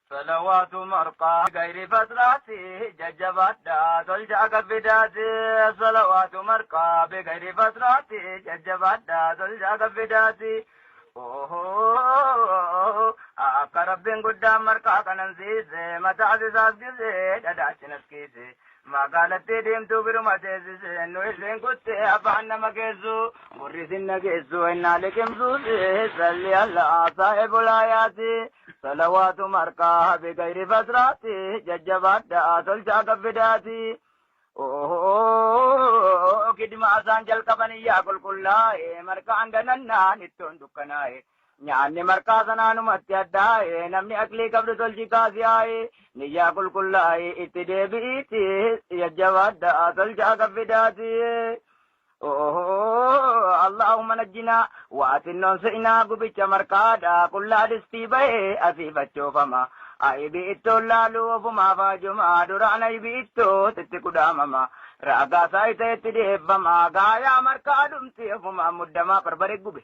Salawaatu marqaa gayri fasraati jajjabaadhaa tolcha akka fidaati. Salawaatu marqaa bigayri fasraati jajjabaadhaa tolcha akka fidaati. Akka rabbiin guddaan marqaa kanansiise mataa isaas gisee dhadhaachinas kiise. Magaalatti deemtuu biruma teessise nu illeen kutte afaan nama geessu gurri sinna geessu innaa liqimsuusi salli allaa saahibul hayaati. Salawaatu marqaa bigayri fasraati jajjabaadhaa tolcha akka fidaati. Kidma isaan jalqaban iyyaa qulqullaa'e marqaan ganannaan ittoon dukkanaa'e. Nyaanni marqaa sanaanumatti addaa'e namni aklii qabdu tolchi kaasiyaa'e niyyaa qulqullaa'e itti deebi'iiti jajjabaadhaa tolcha akka fidaati. Allahumma najjinaa waatinnoon se'inaa gubicha marqaadha qullaa distii ba'ee asii fachoofama. Aybi ittoon laaluu ofumaa faajumaa duraan aybi ittoo itti kudhaamama. Raagaa saayita itti deeffama gaayaa marqaa dhumti ofumaa muddamaa barbare gube.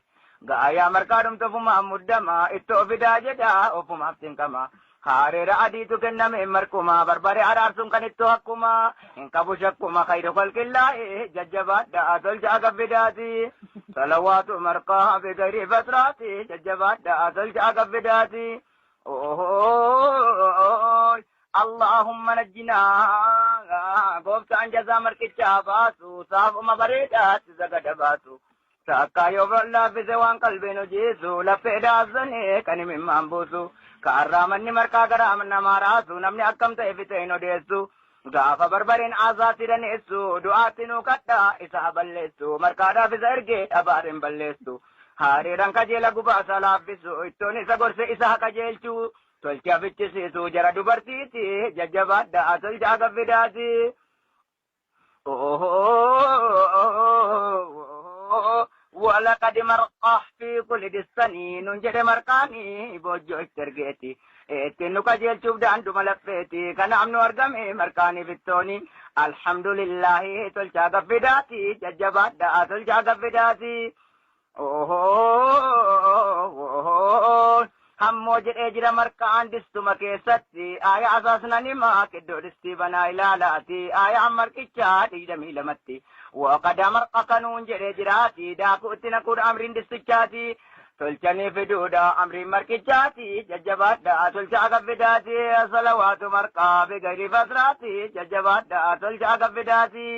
Gaayaa marqaa dhumti ofumaa muddamaa ittoo fidaa jedhaa ofumaaf tinqama. Haareera adiitu kenname marquma barbare araarsuun kan ittoo akkuma hin qabu shakkuma khayru khalqillaa'e jajjabaadhaa tolcha akka fidaati. Salawaatu marqaa bigayri fasraati jajjabaadhaa tolcha akka fidaati. Allahumma najjinaa gooftaan jazaa marqichaa baasu saafuma bareedaatti sagada baasu. Takka yoo laaffise waan qalbiin hojiisu laffee daasanii kan himimmaan buusu. Kaarraa manni marqaa garaa namaa raasu namni akkam ta'e fixee hin odeessu. Gaafa barbareen aasaatti daneessu du'aatti nuu kadhaa isa balleessu marqaadhaaf isa ergee dhabaadhaan balleessu. Hariiraan kajeela gubaasaa laaffisu ittoon isa gorse isa qajeelchu tolcha fichisiisu jara dubartiiti jajjabaadhaa tolcha akka fidaati. Walaqad marqaa fi kulli dissanii nun jedhe marqaanii bojjoo itti ergeeti. Ittiin nu qajeelchuuf daanduma laffeeti. Kanaaf nu argame marqaanii bittooni. Alhamdulillahi tolcha akka fidaati jajjabaadhaa tolcha akka fidaati. Hammoo jedhee jira marqaan distuma keessatti aayaa asaasnan himaa kiddoo distii banaa ilaalaati aayaa marqichaa 22tti waqada marqa kanuun jedhee jiraati daakuu itti naquudha amriin distichaati tolchanii fiduudha amriin marqichaati jajjabaadhaa tolcha akka fidaati salawaatu marqaa bigayri fasraati jajjabaadhaa tolcha akka fidaati.